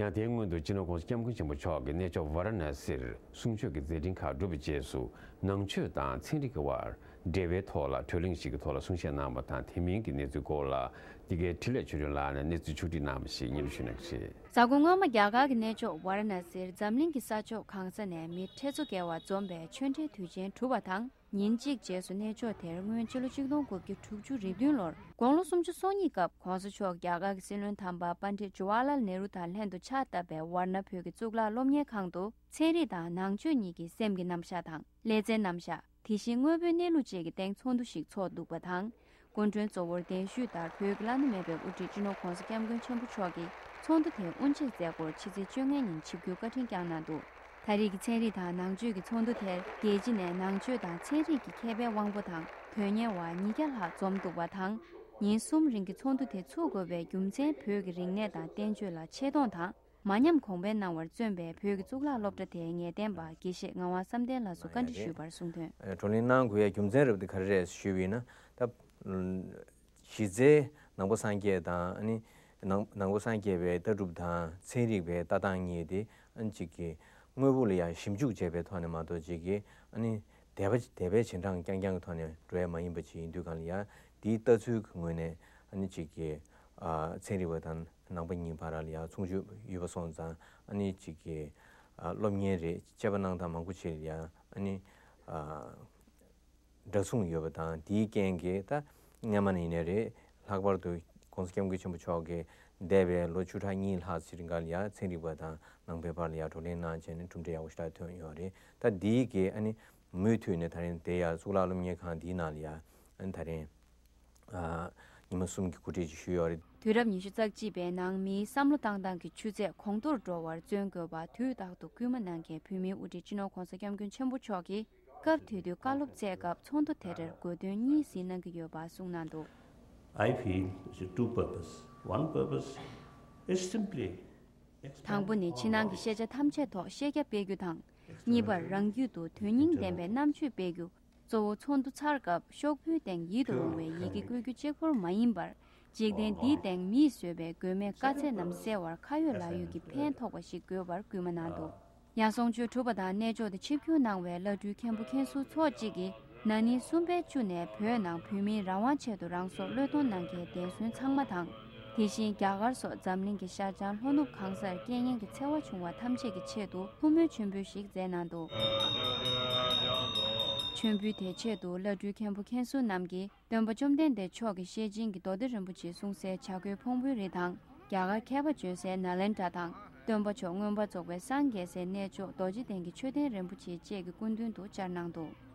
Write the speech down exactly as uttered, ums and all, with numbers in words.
ཡང་དེའི་སྔོན་དུ་སྤྱི་ནོར་༸གོང་ས་༸སྐྱབས་མགོན་ཆེན་པོ་མཆོག་གིས་གནས་མཆོག་ཝཱ་ར་ཎ་སིར་གསུང་ཆོས་ཀྱི་མཛད་འཕྲིན་ཁག་བསྒྲུབས་པའི་རྗེས་སུ། ནང་ཆོས་དང་ཚན་རིག་གི་དབར་འབྲེལ་བའི་ཐོག་ལ་གྲོས་གླེང་ཞིག་གི་ཐོག་ལ་གསུང་བཤད་གནང་བ་དང་། དེ་མིན་གྱི་གནས་ཚུལ་སྐོར་ལ་འདི་གའི་འཕྲིན་ལས་ཆོས་སྒྲོན་ལགས་ནས་གནས་ཚུལ་ཕྱོགས་སྒྲིག་གནང་བ་ཞིག་སྙན་སྒྲོན་ཞུ་གནང་ཞིག་གཟའ་འཁོར་སྔོན་མ་རྒྱ་གར་གྱི་གནས་མཆོག་ཝཱ་ར་ཎ་སིར་འཛམ་གླིང་གི་ས་ཕྱོགས་གང་ས་ནས་མི་ཁྲི་ཚོ་བརྒལ་བ་འཛོམས་པའི་ཆོས་འབྲེལ་དུས་ཆེན་གྲུབ་པ་དང་། ཉིན་གཅིག་རྗེས་སུ་གནས་མཆོག་དེར་སྔོན་ཕྱི་ལོ་ཆིག་སྟོང་དགུ་བརྒྱ་དྲུག་ཅུ་རེ་བདུན་ལོར་དགུང་ལོ་སུམ་ཅུ་སོ་གཉིས་སྐབས་༸གོང་ས་མཆོག་རྒྱ་གར་གྱི་སྲིད་བློན་དམ་པ་པཎྜི་ཏ་ཇ་ཝཱ་ཧར་ལཱལ་ནེ་རུ་དང་ལྷན་དུ་ཕྱག་བཏབ་པའི་ཝཱ་ར་ཎ་བོད་ཀྱི་གཙུག་ལག་སློབ་གཉེར་ཁང་དུ་ཚན་རིག་དང་ནང་ཆོས་གཉིས་ཀྱི་སེམས་ཀྱི་རྣམ་གཞག་དང་། ཀླད་རྩའི་རྣམ་གཞག་དེ་བཞིན་དངོས་པོའི་གནས་ལུགས་བཅས་ཀྱི་སྟེང་ཚོགས་འདུ་ཞིག་ཚོགས་འདུག་པ་དང་། སྐུ་མགྲོན་གཙོ་བོར་གདན་ཞུས་ལྟར་བོད་ཀྱི་བླ་ན་མེད་པའི་དབུ་ཁྲིད་སྤྱི་ནོར་༸གོང་ས་༸སྐྱབས་མགོན་ཆེན་པོ་མཆོག་གིས་ཚོགས་འདུ་དེའི་དབུ་འབྱེད་མཛད་སྒོར་ཕྱི་ཚེས་བཅོ་ལྔ་ཉིན་ཆིབས་བསྒྱུར་བཀའ་དྲིན་བསྐྱངས་གནང་འདུག་ད་རེས་ཀྱི་ཚན་རིག་དང་ནང་ཆོས་ཀྱི་ཚོགས་འདུ་དེར་རྒྱལ་སྤྱི་ནས་ནང་ཆོས་དང་ཚན་རིག་གི་མཁས་པའི་དབང་པོ་དང་དོན་གཉེར་བ་ཉིས་བརྒྱ་ལྷག་འཛོམས་འདུག་པ་དང་། ཉིན་གསུམ་རིང་གི་ཚོགས་འདུ་དེ་ཚུགས་དགོས་པའི་རྒྱུ་མཚན་བོད་ཀྱི་རིག་གནས་དང་བསྟན་བཅོས་ལ་ཆེ་མཐོང་དང་། མ་ཉམས་གོང་འཕེལ་གནང་བར་བརྩོན་པའི་བོད་ཀྱི་གཙུག་ལག་སློབ་གྲྭ་དེའི་ངེས་གཏན་པ་དགེ་བཤེས་ངག་དབང་བསམ་གཏན་ལགས་སུ་བཀའ་འདྲི་ཞུས་པར་གསུངས་དོན། བགྲོ་གླེང་གནང་དགོས་ཡ་རྒྱུ་མཚན་རབ་དེ་ག་རེ་རེད་ཞུས་པ་ཡིན་ན། ད་གཞི་རྩའི་ནང་པ་སངས་རྒྱས་དང་ཨ་ནི་ནང་ནང་པ་སངས་རྒྱས་པའི་ལྟ་གྲུབ་དང་ཚན་རིག་པའི་ལྟ་སྟངས་གཉིས་དེ་ཨ་ནི་གཅིག་གི་དངོས་པོ་ལ་ཡང་ཞིབ་འཇུག་བྱས་པའི་ཐོག་ནས་མ་གཏོགས་གཅིག་གི་ཨ་ནི་དད་པ་དད་པའི་རྗེས་འབྲང་རྐྱང་རྐྱང་གི་ཐོག་ནས་འགྲོ་ཡ་མ་ཡིན་པ་ཅིག་ཡིན་དུས་གང་ལ་ཡང་དེའི་ལྟ་ཚུལ་གྱི་ངོས་ནས་ཨ་ནི་གཅིག་གི་ཨ་ཚན་རིག་པ་དང་ནང་པ་གཉིས་བར་ལ་ཡང་མཚུངས་ཆོས་ཡོད་པ་སོང་ཙང་ཨ་ནི་གཅིག་གི་ཨ་སློབ་གཉེར་རེད། དཔྱད་པ་གནང་སྟངས་མང་པོ་ཅིག་ལ་ཡང་ཨ་ནི་ཨ། འདྲ་མཚུངས་ཡོད་པ་དང་། དེའི་རྐྱེན་གྱིས་ད་སྔ་མ་ནས་ཡིན་ནའི་རེད། ལྷག་པར་དུ་༸གོང་ས་༸སྐྱབས་མགོན་ཆེན་པོ་མཆོག་གིས་འདས་པའི་ལོ་བཅུ་ཕྲག་གཉིས་ལྷག་ཙམ་རིང་ག་ལ་ཡ་ཚན་རིག་པ་དང་ནང་པའི་བར་ལ་ཡ་བགྲོ་གླེང་གནང་བྱས་ནས་གྲུབ་འབྲས་ཡག་པོ་ཞེ་དྲག་ཐོན་ཡོད་རེད། ད་འདིའི་གི་ཨ་ནི་མུ་མཐུད་ནས་ད་རིང་དེ་ཡ་གཙུག་ལག་སློབ་གཉེར་ཁང་འདིའི་ནང་ལ་ཡ་ཨ་ནི་ད་རིང་ཨ་ཉི་མ་གསུམ་གྱི་གོ་སྒྲིག་ཅིག་ཞུས་ཡོད་རེད། དུས་རབས་ཉི་ཤུ་རྩ་གཅིག་པའི་ནང་མིའི་བསམ་བློ་བཏང་སྟངས་ཀྱི་ཆུ་ཚད་གོང་མཐོར་འགྲོ་བར་བརྩོན་དགོས་པ་དུས་རྟག་ཏུ་སྐུལ་མ་གནང་མཁན་བོད་མིའི་དབུ་ཁྲིད་སྤྱི་ནོར་༸གོང་ས་༸སྐྱབས་མགོན་ཆེན་པོ་མཆོག་གིས། སྐབས་དེ་དུས་བཀའ་སློབ་སྩལ་སྐབས་ཚོགས་འདུ་དེ་འདྲར་དགོས་འདུན་གཉིས་གཟིགས་གནང་གི་ཡོད་པ་གསུངས་གནང་འདུག I feel it's two purpose. One purpose is simply དང་པོ་ནི་ཕྱི་ནང་གི་ཤེས་བྱ་ཐམས་ཅད་ཐོག་ཤེས་རྒྱ་སྤེལ་རྒྱུ་དང་། གཉིས་པར་རང་རྒྱུད་དུ་དོན་སྙིང་ལྡན་པའི་རྣམ་དཔྱོད་སྤེལ་རྒྱུ། གཙོ་བོ་ཚོགས་འདུ་ཚར་སྐབས་ཤོག་བུའི་སྟེང་ཡིད་དུ་འོང་བའི་ཡི་གེ་བཀོད་རྒྱུ་གཅིག་པོར་མ་ཡིན་པར། འཇིག་རྟེན་འདིའི་སྟེང་མིས་བཟོས་པའི་མགོན་མེད་དཀའ་ཚེགས་རྣམས་སེལ་བར་ཁ་ཡོད་ལག་ཡོད་ཀྱི་ཕན་ཐོགས་པ་ཞིག་དགོས་པར་སྐུལ་མ་གནང་འདུག་ཡང་གསུང་ཆོས་གྲུབ་པ་དང་གནས་མཆོག་ཏུ་ཆིབས་བསྒྱུར་གནང་བའི་བླ་སྤྲུལ་མཁན་པོ་མཁན་ཟུར་ཚོགས་གཅིག་གིས་ན་ནིང་གསུམ་པའི་བཅུ་ནས་བོད་ནང་བོད་མིའི་རང་དབང་ཆེད་དུ་རང་སྲོག་བློས་གཏོང་གནང་མཁན་བདེན་སྲུང་ཚང་མ་དང་། དེ་བཞིན་རྒྱ་གར་སོགས་འཛམ་གླིང་གི་ཤར་བྱང་ལྷོ་ནུབ་གང་སར་རྐྱེན་ངན་གྱི་འཚེ་བ་བྱུང་བ་ཐམས་ཅད་ཀྱི་ཆེད་དུ་ཐུགས་སྨོན་མཆོད་འབུལ་ཞིག་མཛད་གནང་འདུག་མཆོད་འབུལ་དེའི་ཆེད་དུ་བླ་སྤྲུལ་མཁན་པོ་མཁན་ཟུར་རྣམས་ཀྱིས། སྟོན་པ་བཅོམ་ལྡན་འདས་མཆོག་གི་ཤེར་ཕྱིན་གྱི་མདོ་སྡེ་རིན་པོ་ཆེ་གསུང་སའི་བྱ་རྒོད་ཕུང་པོའི་རི་དང་། རྒྱ་གར་མཁས་པ་བྱོན་སའི་ནཱ་ལེནྡྲ་དང་། སྟོན་པ་མཆོག་མངོན་པར་རྫོགས་པའི་སངས་རྒྱས་སའི་གནས་མཆོག་རྡོ་རྗེ་གདན་གྱི་མཆོད་རྟེན་རིན་པོ་ཆེ་བཅས་ཀྱི་སྐུ་མདུན་དུ་བཅར་གནང་འདུག